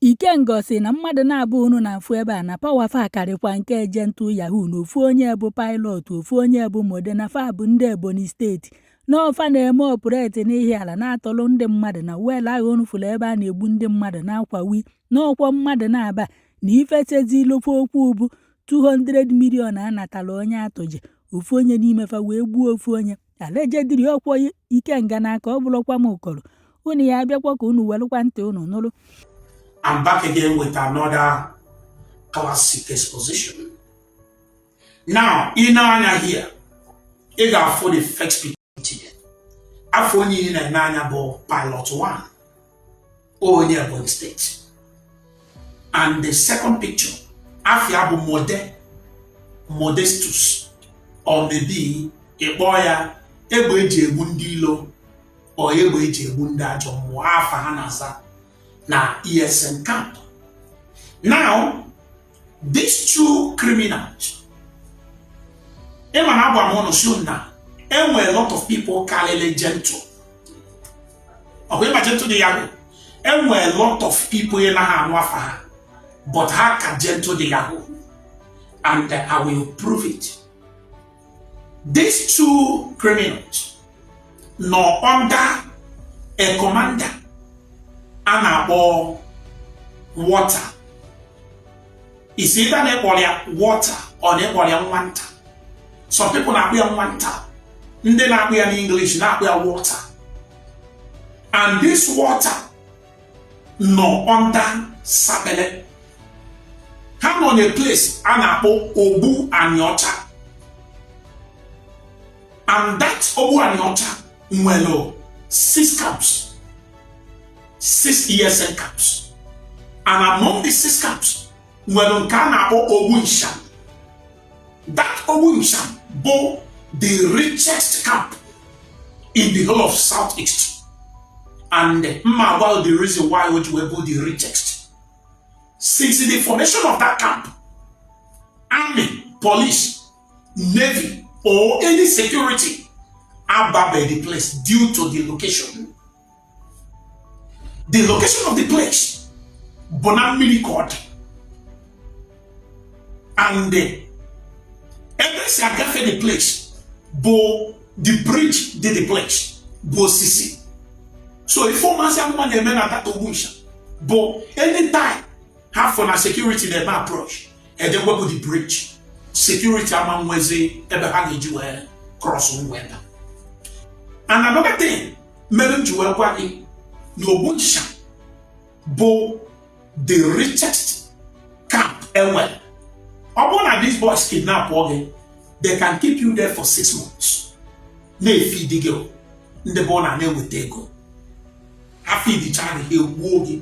Ikenga sị na mmadụ na-abụ unu na-afụ ebe a na power fa karịkwa nke Gentle Yahoo, na ofu onye bụ Pilot, ofu onye bụ Mode, na fa bụ ndị Ebonyi Steeti n'ọfa na-eme operate n'Ihiala, na-atọlụ ndị mmadụ na well ahụ unu fụrụ ebe a na-egbu ndị mmadụ na-akwawi n'ọkwọ mmadụ na-aba na ife sezilokwa okwu bụ 200 million a natara onye atụje ofu onye n'ime fa wee gbuo ofu onye allegedly. Ọkwọ Ikenga n'aka ọ bụrụkwa m ụkọrọ unu ya abịakwa ka unu welụkwa ntị unu nụrụ. I'm back again with another classic exposition. Now, in anya here, ị ga-afụ the first picture. Afọ onye ị na-ene anya bụ Pilot 1, onye Ebonyi State. And the second picture, afọ bụ Mode, Modestus, or maybe ịkpọ ya egbe eji egbu ndị ilo or egbe eji egbu ndị ajọ mmụọ, afa ha na-aza na ESN camp. Now, these two criminals, ịma na agwa m unu si na enwe a lot of people karịrị Gentle. Ọkwa ịma Gentle dị Yahoo? Enwe a lot of people ị naghị anụ afa ha, but ha ka Gentle dị Yahoo. And I will prove it. These two criminals nọ under a commander a na-akpọ Water. Isi either na ịkpọrọ ya Water or na ịkpọrọ ya Nwanta. Some people na-akpọ ya Nwanta, ndị na-akpọ ya n'English na-akpọ ya Water. And this Water nọ under Sapele. Ha nọ na place a na-akpọ Ogbu Anịọcha, and that Ogbu Anịọcha nwere six camps, six ESN camps, and among the six camps nwere nke a na-akpọ Ogbu Nsham. That Ogbu Nsham bụ the richest camp in the whole of Southeast, and mma agwa the reason why o ji wee bụ the richest. Since the formation of that camp, army, police, navy or any security ababe the place due to the location. The location of the place bụ na mmiri ka ọ dị, and ebe esi agafe the place bụ the bridge dị the place bụ osisi. So ife ụmụazị amụma na-eme na that Ogbu Nsham bụ anytime ha fọ na security na-eme approach, eje wepụ the bridge, security ama nwezi ebe ha ga-eji wee cross ngwenda. And another thing mere m ji wee gwa gị na Ogbu Nsham bụ the richest camp enwere, ọ bụrụ na these boys kidnap gị, they can keep you there for 6 months na-efidi gị. Ndị bụ na na-eweta ego ha fidicha gị, ha egbuo gị,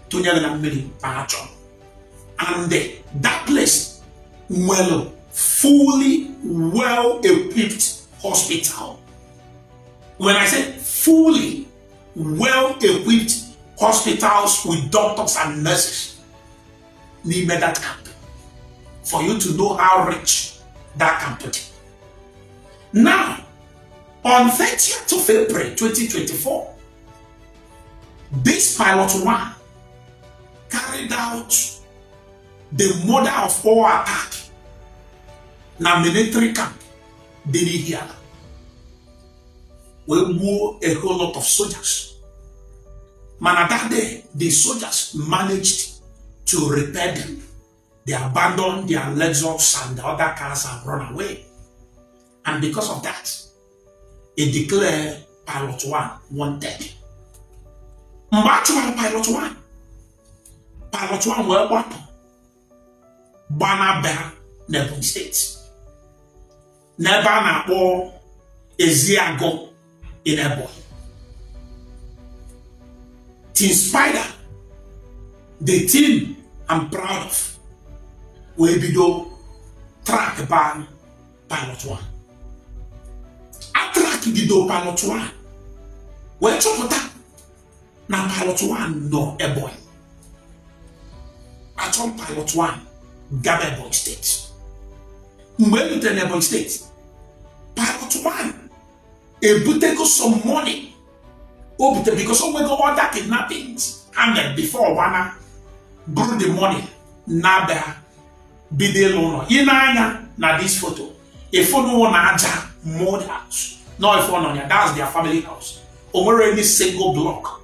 tụnyere na mmiri ma ha chọrọ. And that place nwere fully well equipped hospital. When I say fully well equipped hospitals with doctors and nurses n'ime that camp, for you to know how rich that camp is. Now, on 30th of April 2024, this Pilot One carried out the mother of all attack na military camp dị n'Ihiala, wee gbuo a whole lot of soldiers. Mana that day, the soldiers managed to repair them. They abandoned their Lexus and the other cars and run away. And because of that, he declared Pilot One wanted. Mgbe a chụwara Pilot One, Pilot One wee gbapụ gbana bịa n'Ebonyi Steeti, n'ebe a na-akpọ Eziagụ in Ebonyi. Team Spider, the team I'm proud of, wee bido track ban Pilot One. A track bido Pilot One wee chọpụta na Pilot One nọ Ebonyi. Achọ Pilot One gaba Ebonyi Steeti. Mgbe e rutere n'Ebonyi Steeti, Pilot One ebutego some money o butere because o nwego other kidnappings ha mere before gbana. Buru the money na-abịa bido ịlụ ụlọ. Ị na-anya na this photo, ịfụnụ na aja mud house no ife ọ nọ ya. That's their family house. O nwere any single block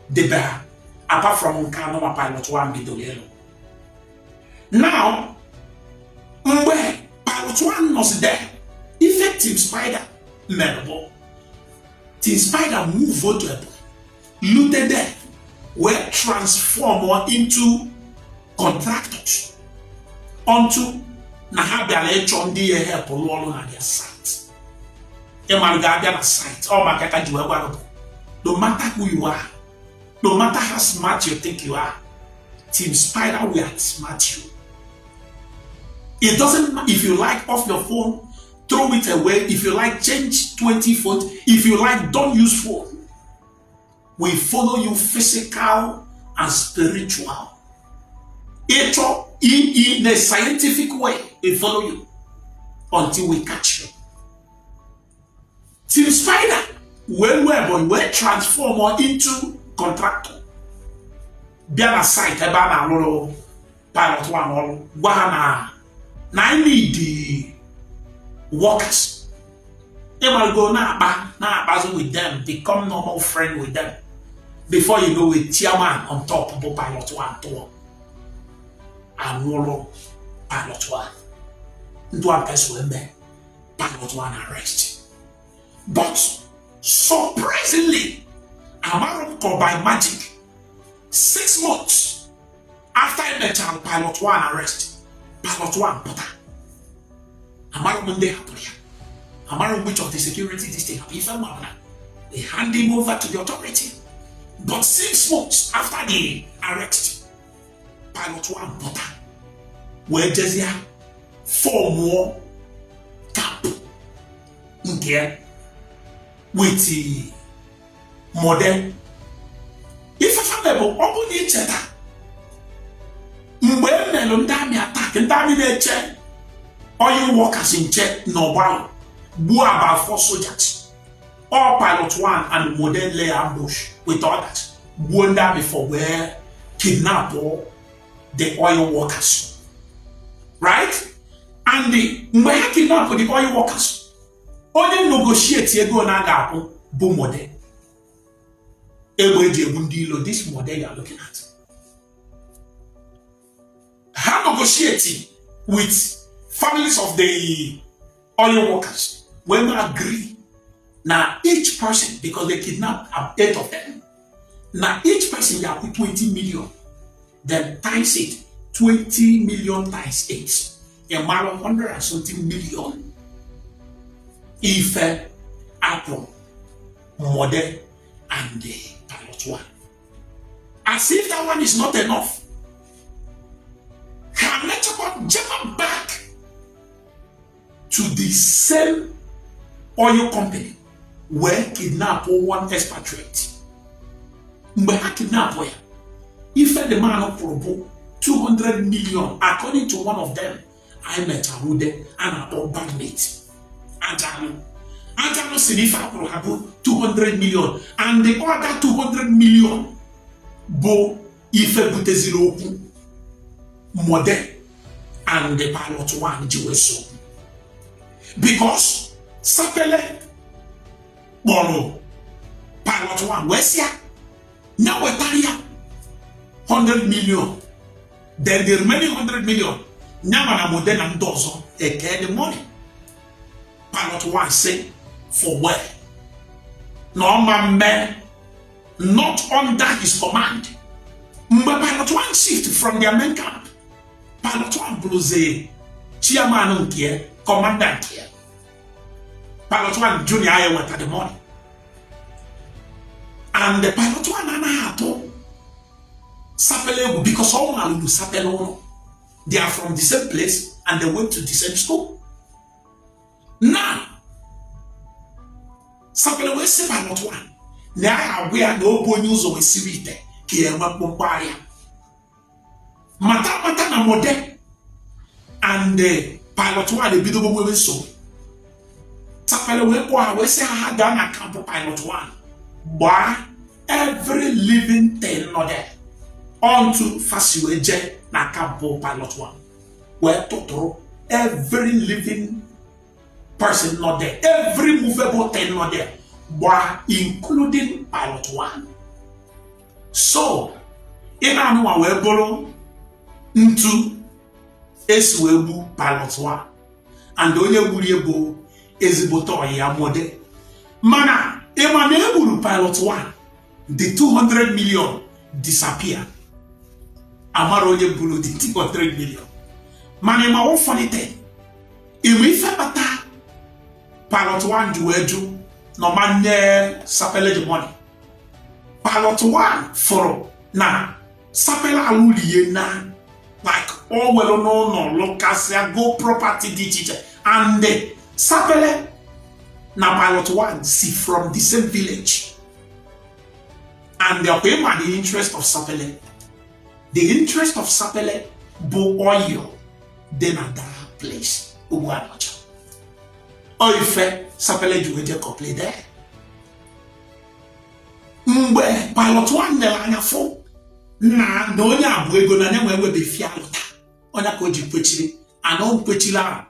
debe ha apart from nke anụma Pilot One bidoro ịlụ. Now, mgbe Pilot One nọzi there, ife Team Spider mere bụ Team Spider move to Ebonyi, lute there, wee transform into contractors onto na ha bịara ịchọ ndị ya help lụọ ọrụ na their site. Ịmalụ ga-abịa na site ọ maka ka ji wee gwa gị bụ, no matter who you are, no matter how smart you think you are, Team Spider will outsmart you. It doesn't matter if you like, off your phone, throw it away. If you like, change 20 phones. If you like, don't use phone. We follow you physical and spiritual. Ịchọ in a scientific way, we follow you until we catch you. Team Spider wee wee Ebonyi wee transform into contractor, bịa na site ebe a na-alụrụ Pilot One ọrụ, gwa ha na I need the workers. Ịmalụgo na-akpa na-akpazi with them, become normal friend with them. Before you know it, chairman on top bụ Pilot One tụọ anwụrụ Pilot One. Ndụ a nke wee mee Pilot One arrest. But surprisingly, amarụ m ka by magic, 6 months after emechara Pilot One arrest, Pilot One pụta. Amarụ m ndị hapụrụ ya, amarụ m which of the security this thing hapụ. Ife ma na they hand him over to the authority. But 6 months after the arrest, Pilot One pụta wee jezie formụọ camp nke ya with Mode. Ifefe bụ ọ bụ na icheta mgbe e melụ ndị army attack, ndị army na-eche oil workers nche n'Ọgbalụ, gbuo about four soldiers. All Pilot One and Mode lay ambush with others, gbuo ndị army for wee kidnap the oil workers, right? And mgbe ha kidnap the oil workers, onye negotiate ego na a ga-akwụ bụ Mode, egbe eji egbu ndị ilo. This Mode you are looking at, ha negotiate with families of the oil workers wee ma agree na each person, because they kidnapped eight of them, na each person ga-akwụ 20 million. Then times it, 20 million times 8, a mara 100 and something million ife akwụ Mode and the Pilot One. As if that one is not enough, ha mechakwa jeba back to the same oil company wee kidnap one expatriate. Mgbe ha kidnap ya, ife the man kwụrụ bụ 200 million, according to one of them anyị mechara ude a na-akpọ Bandmate Ajanụ. Ajanụ si na ife akwụrụ ha bụ 200 million, and the other 200 million bụ ife buteziri okwu Mode and the Pilot One ji wee so, because Sapele kpọrọ Pilot One wee sị ya ya wetara ya 100 million, then the remaining 100 million, nyama na Mode na ndị ọzọ eke the money. Pilot One say for where? Na ọma mme, not under his command. Mgbe Pilot One shift from their main camp, Pilot One bụrụzi chairman nke ya, commander nke ya. Pilot One Junior ya weta the money, and the Pilot One anaghị atụ Sapele egwu because ọ malụrụ Sapele ụlọ. They are from the same place and they went to the same school. Now Sapele wee sị Pilot One na ya agwa ya na ọ bụ onye ụzọ wee siri ite ka ya enwe mkpụmkpụ arịa mata mata na Mode and the Pilot One ebidogo nwebe nsogbu. Sapele wee kpọọ ha wee sị ha ha gaa na camp Pilot One, gbaa every living thing nọ there. Onto fa si wee jee na camp Pilot One wee tụtụrụ every living person nọ there, every movable thing nọ there gbaa, including Pilot One. So ihe anụnwa wee bụrụ ntu esi wee gbu Pilot One, and onye gburu ya bụ ezigbote ọyị ya, Mode. Mana ịma na egburu Pilot One, the 200 million disappear. Amara onye buru the 200 million. Mana ịma one funny thing? Ịma ife kpata Pilot One ji wee jụ na ọma nye Sapele the money? Pilot One fụrụ na Sapele alụrie na like o were n'ụlọ lụkasịa, go property dị iche iche, and Sapele na Pilot One si from the same village. And ọkwa ịma the interest of Sapele, the interest of Sapele bụ oil dị na that place ugbu a. Ọ ife Sapele ji wee jee complain there. Mgbe Pilot One lere anya fụ na onye a bụ ego na ya nwee webe ife alụta onye ka o ji kwechiri ana nkwechiri ahụ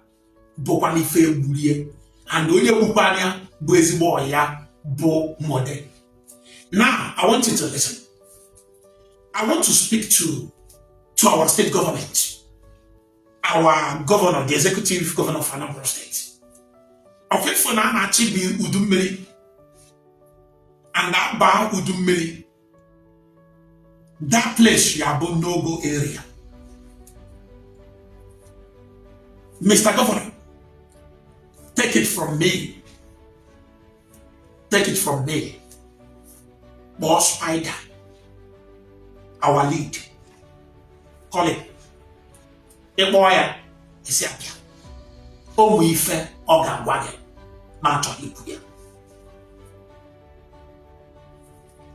bụkwa na ife egburie, and onye gbukwana ya bụ ezigbo ọya bụ Mode. Now I want you to listen. I want to speak to our state government, our governor, the executive governor of Anambra State. Ọkwa ifo na a na-achị bụ udu mmiri and aba udu mmiri, that place ya bụ no-go area. Mr. Governor, take it from me, take it from me, kpọọ Spider, our lead. Call him. Ịkpọọ ya, esi abịa ụmụ ife ọ ga-agwa gị ma achọghị ikwu ya.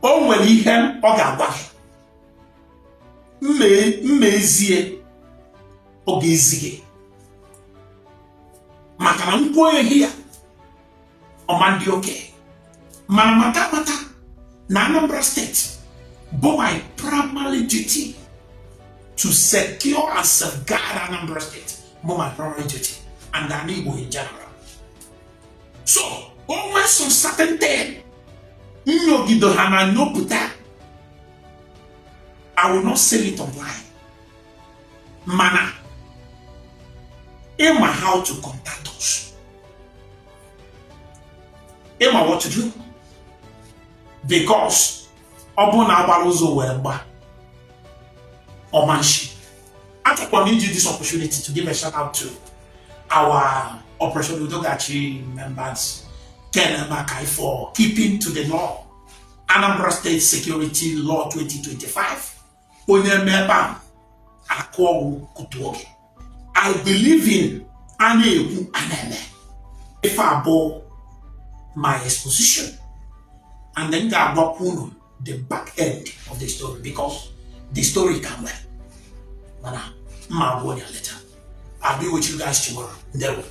O nwere ihe ọ ga-agwa gị mma ezie ọ ga-ezi gị, maka na nkwuo ehi ya ọma ndị okenye. Mana mata amata na Anambra State bụ my primary duty to secure and safeguard. Anambra State bụ my primary duty and ala Igbo in general. So o nwee some certain thing nyogido ha na nyopụta, I will not say it online, mana ịma how to contact us, ịma what to do, because ọ bụrụ na agbara ụzọ were mgba ọmanshi. Achọkwa m iji this opportunity to give a shout out to our Operation Udo Ga-Achi members, Ken Makai, for keeping to the law, Anambra State Security Law 2025. Onye mmebe a akụ ọgwụ kutuo gị. I believe in a na-ekwu a na-eme. Ife abụọ, my exposition, and then ga-agbakwa unu the back end of the story, because the story can well, mana mma agwụ ya later. I'll be with you guys tomorrow. Ndewo.